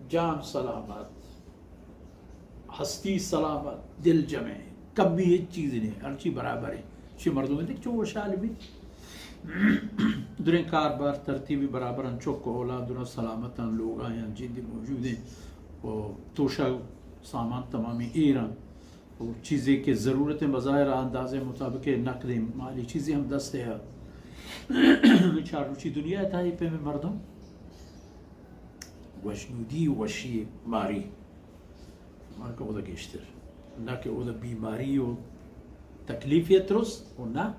جان سلامت، ہستی سلامت، دل جمع، کمی ہچ چیز نہیں، ہرچی برابر ہے۔ چی مردم دیکھ چو وشحال بھی۔ دریں کار بار ترتیبی برابر ہیں، چک و اولاد درا سلامت ہیں، لوگ آیاں جندی موجود ہیں، و توشہ سامان تمامی ایر ہیں۔ و چیزے کہ ضرورت بظاہر اندازے مطابق نقد مالی چیزے ہم دست ہے۔ چار روچی دنیا تھا یہ پہ مردم گوشنودی و وشی ماری، مارکا اودا گیشتر، نہ کہ اودا بیماری و تکلیفی ترس و نہ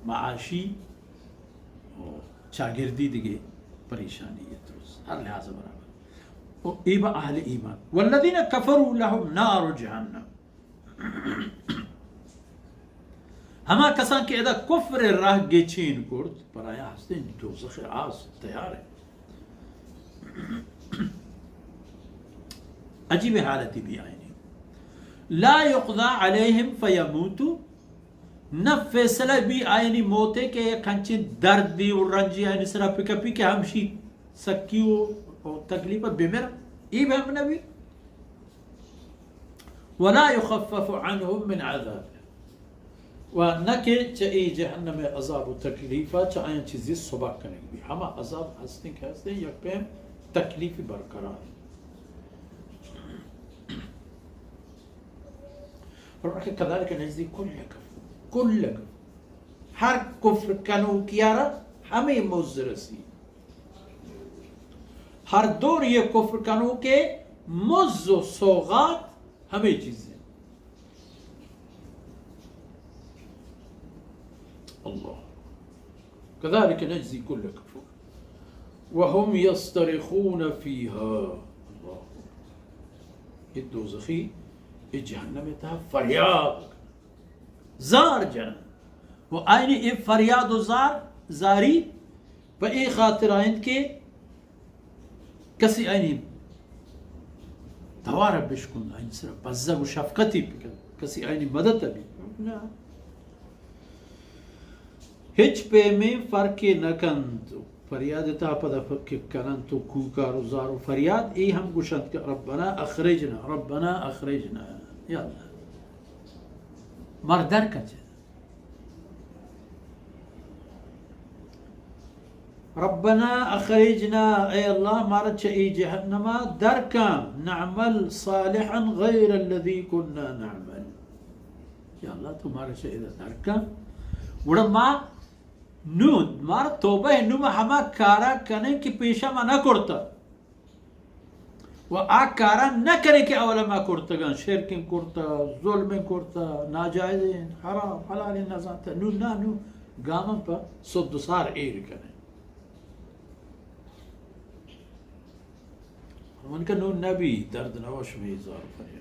معاشی و چاگردی دگہ پریشانی ترس، ہر لحاظ برابر۔ و اے با اہل ایمان۔ والذین کفروا لهم نار جہنم۔ ہما کسان کہ ادا کفر راہ گچین کرت، پر آیا ہستیں دوزخ آس تیار ہے۔ عجیب حالتی بھی آئینی۔ لا یقضی علیہم فیموتو، نہ فیصلہ بھی آئینی موتے کہ یک ہنچیں دردی و رنجی آئینی سرا پکپی کہ ہمشی سکی و، و تکلیف بمر، ای بھی ہم نبی۔ ولا یخفف عنهم من عذاب، و نہ کہ چہ اے جہنم عذاب و تکلیفا چہ آیاں چیزی سبک کنگ بی۔ ہما عذاب ہستیں کہ ہستیں، یک پیم تکلیفی برقرار۔ فرمائے کہ کذالک نجزی کل کفور، کل کفور، ہر کفر کنوکیارا ہمیں مزد رسی۔ ہر دور یہ کفر کنوکے مزد و سوغات ہمیں چیزیں۔ اللہ۔ کذالک نجزی کل کفور وهم یصطرخون فیها۔ اللہ۔ یہ دوزخی، یہ جہنم تہا فریاد، زار جنن۔ و آئینی اے فریاد و زار، زاری پہ اے خاطر آئند کہ کسی آئینی توار بشکن، آئینی سر بزگ و شفقتی بکن، کسی آئینی مدد بی۔ نہ۔ ہچ پیمیں فرقے نہ کنت۔ فریاد تہا پدا ف-، کہ کننت و کوکار و زار و فریاد، اے ہم گوشنت کہ ربنا اخرجنا، ربنا اخرجنا۔ یا اللہ، مار در کن چہ۔ ربنا اخرجنا، اے اللہ، مارا چہ اے جہنما در کن، نعمل صالحا غیر الذی کنا نعمل۔ یا اللہ، تو مارا چہ ادا در کن۔ گڑا ما نوں، مارا توبہ، نوں ما ہما کارا کنیں کہ پیشا ما نہ کرتا۔ و آ کارا نہ کنیں کہ اولا ما کرتگاں، شرکیں کرتا، ظلمیں کرتا، ناجائزیں، حرام، حلالیں نزانتا۔ نوں، نہ، نوں گاماں پہ سد و سار ایر کنیں۔ من کہ نوں نبی، درد نوا شمے زار فریاد۔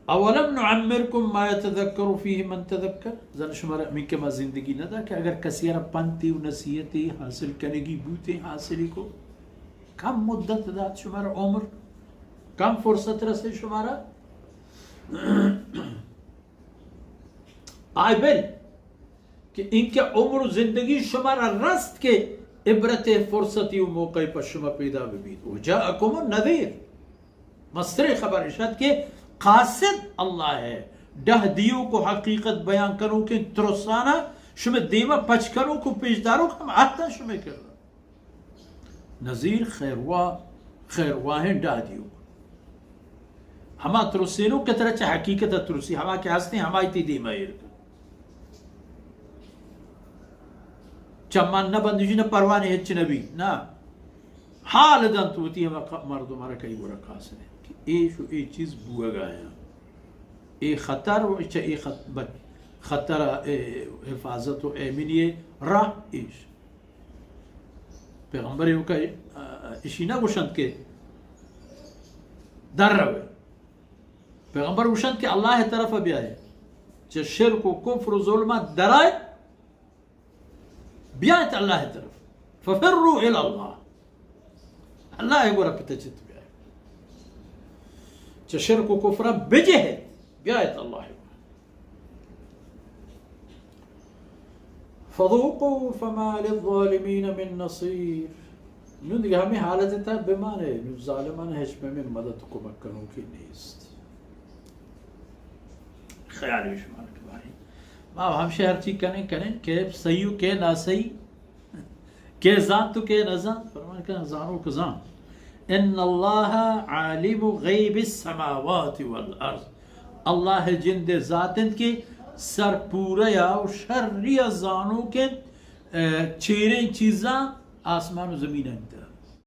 اولم نعمرکم ما یتذکر فیہ من تذکر، زن شمارا ہمینکہ ما زندگی نہ دا کہ اگر کسی را پنتی و نصیحتی حاصل کنگی بوتیں، حاصلی کو، کم مدت دات شمارا عمر، کم فرصت رسے شمارا؟ آئی بل کہ اینکہ عمر و زندگی شمارا رست کہ عبرت فرصتی و موقع پہ شما پیدا ببیت۔ وجاءکم النذیر، مستریں خبر اشت کہ قاصد اللہ ہے، ڈہ دیوک و حقیقت بیان کنوکیں ترسانا شمے دیما پچ کنوک و پیش داروک ہم اتاں شمے کرا۔ نذیر خیرواہ، خیرواہیں ڈاہ دیوک۔ ہما ترسینوک کہ ترا چہ حقیقت ترسی، ہما کہ ہستیں ہمائی تی دیما ایر کن۔ چمان نہ بندجی نہ پروانے ہچ نبی، نہ۔ حال دنت وتی ہما ق-، مردم را کئی گورا قاصد ہے کہ اے شو اے چیز بوگا ہیں۔ اے خطر و چہ اے خط-، بچ-، خطر، اے حفاظت و ایمنی راہ ایش۔ پیغمبر ایوکا، اشی نہ گوشنت کہ در روے۔ پیغمبر گوشنت کہ اللہ طرف بیائے۔ چہ شرک و کفر و ظلمہ درائے، بیائے اللہ طرف۔ ففروا الی اللہ۔ اللہ گورا پتچت بیائے۔ چہ شرک و کفر بجہت، بیائے اللہ گورا۔ فذوقوا فما للظالمین من نصیر۔ نوں دگہ ہمے حالت ءِ تہا بمانے، نوں ظالماں ہچ پہ ہمے مدد کمک کنوکے نیست۔ خیال بی شمارا کہ باریں ما ہمشی ہر چی کنیں، کنیں کہ صحیح و کہ ناصحیح، کہ زانت و کہ نزانت، فرمان کنیں زانوک زانت۔ ان اللہ عالم غیب السماوات والارض۔ اللہ جند ذات انت کہ سرپورہ یا و شری زانوک انت، اے، چیریں چیزاں آسمان و زمین انت۔